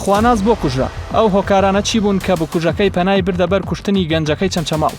خواناس بۆ کوژرا؟ ئەو هۆکارانە چی بوون کە بکوژەکەی پەنای بردە بەر کوشتنی گەنجەکەی چەمچەماڵ؟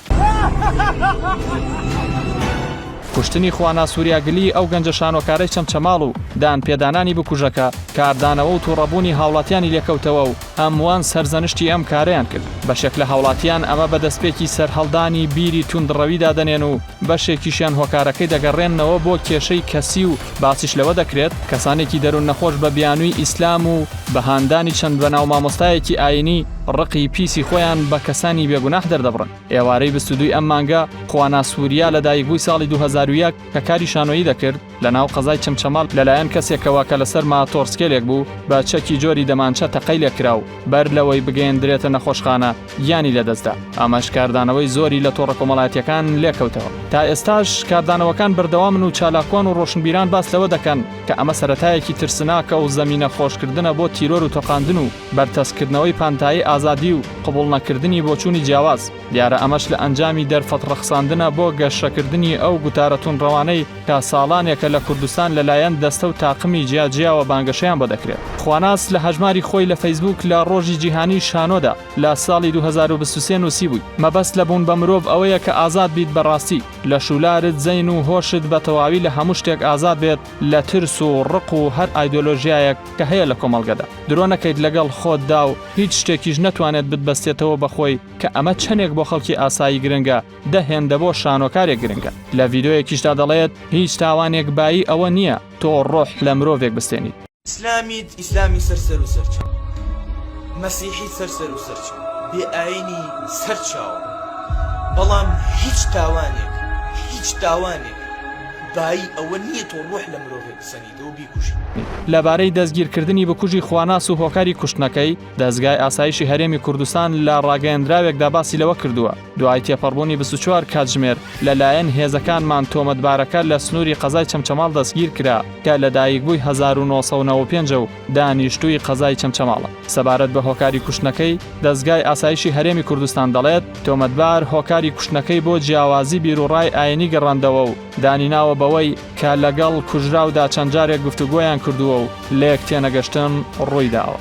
کوشتنی خواناس وریاگلی ئەو گەنجە شانۆکارەی چەمچەماڵ و دان پێدانانی بکوژەکە، کاردانەوە و توڕەبوونی هاوڵاتیانی لێکەوتەوە و هەمووان سەرزەنشتی ئەم کارەیان کرد. بەشێک لە هاوڵاتیان ئەمە بە دەستپێکی سەرهەڵدانی بیری توندڕەوی دادەنێن و بەشێکیشیان هۆکارەکەی دەگەڕێننەوە بۆ کێشەی کەسی و باسیش لەوە دەکرێت، کەسانێکی دەروون نەخۆش بە بیانووی ئیسلام و بە هاندانی چەند بەناو مامۆستایەکی ئایینی ڕقی پیسی خۆیان بە کەسانی بێگوناح دەردەبڕن. ئێوارەی 22 ئەم مانگە، خوانا سوریا لەدایکبووی ساڵی 2001 کە کاری شانۆیی دەکرد، لەناو قەزای چەمچەماڵ لەلایەن کەسێکەوە کە لەسەر ماتۆڕسکێلێک بوو بە چەکی جۆری دەمانچە تەقەی لێکرا و بەر لەوەی بگەیەندرێتە نەخۆشخانە گیانی لەدەستدا، ئەمەش کاردانەوەی زۆری لە تۆڕە کۆمەڵایەتییەکان لێکەوتەوە. تا ئێستاش کاردانەوەکان بەردەوامن و چالاکوان و ڕۆشنبیران باس لەوە دەکەن کە ئەمە سەرەتایەکی ترسناکە و زەمینە خۆشکردنە بۆ تیرۆر و تۆقاندن و بەرتەسککردنەوەی پانتایی ئازادی و قبوڵنەکردنی بۆچوونی جیاواز. دیارە ئەمەش لە ئەنجامی دەرفەت ڕەخساندنە بۆ گەشەکردنی ئەو گوتارە توندڕەوانەی کە ساڵانێکە لە کوردستان لەلایەن دەستە و تاقمی جیا جیاوە بانگەشەیان بۆ دەکرێت. خواناس لە هەژماری خۆی لە فەیسبووک لە ڕۆژی جیهانیی شانۆدا لە ساڵی 2023 نووسیبووی، مەبەست لە بوون بە مرۆڤ ئەوەیە کە ئازاد بیت بە ڕاستی، لەش و لارت، زەین و هۆشت بە تەواوی لە هەموو شتێک ئازاد بێت لە ترس و ڕق و هەر ئایدۆلۆژیایەک کە هەیە لە کۆمەڵگەدا. درۆ نەکەیت لەگەڵ خۆتدا و هیچ شتێکیش نەتوانێت بتبەستێتەوە بە خۆی کە ئەمە چەنێک بۆ خەڵکی ئاسایی گرنگە دە هێندە بۆ شانۆکارێک گرنگە. لە ڤیدۆیەکیشدا دەڵێت هیچ تاوانێک بایی ئەوە نییە تۆ ڕۆح لە مرۆڤێک بستێنیت. ئیسلامیت ئیسلامی سەر سەر و سەر چاو مەسیحیت سەر سەر و سەر چاو بێ ئاینی سەر چاو بەڵام هیچ تاوانێک هیچ تاوانێک بایی ئەوە نییە تۆ ڕۆح لە مرۆڤێک بسەنیتەوە بیکوژی. لەبارەی دەستگیرکردنی بکوژی خواناس و هۆکاری کوشتنەکەی، دەزگای ئاسایشی هەرێمی کوردستان لە ڕاگەیەندراوێکدا باسی لەوە کردووە، دوای تێپەڕبوونی 24 کاتژمێر لەلایەن هێزەکانمان تۆمەتبارەکە لە سنووری قەزای چەمچەماڵ دەستگیرکرا کە لەدایکبووی 1995 ە و دانیشتووی قەزای چەمچەماڵە. سەبارەت بە هۆکاری کوشتنەکەی، دەزگای ئاسایشی هەرێمی کوردستان دەڵێت، تۆمەتبار هۆکاری کوشتنەکەی بۆ جیاوازی بیروڕای ئاینی گەڕاندەوە و دانیناوە بەوەی کە لەگەڵ کوژراودا چەند جارێک گفتوگۆیان کردووە و لێک تێنەگەشتن ڕوویداوە.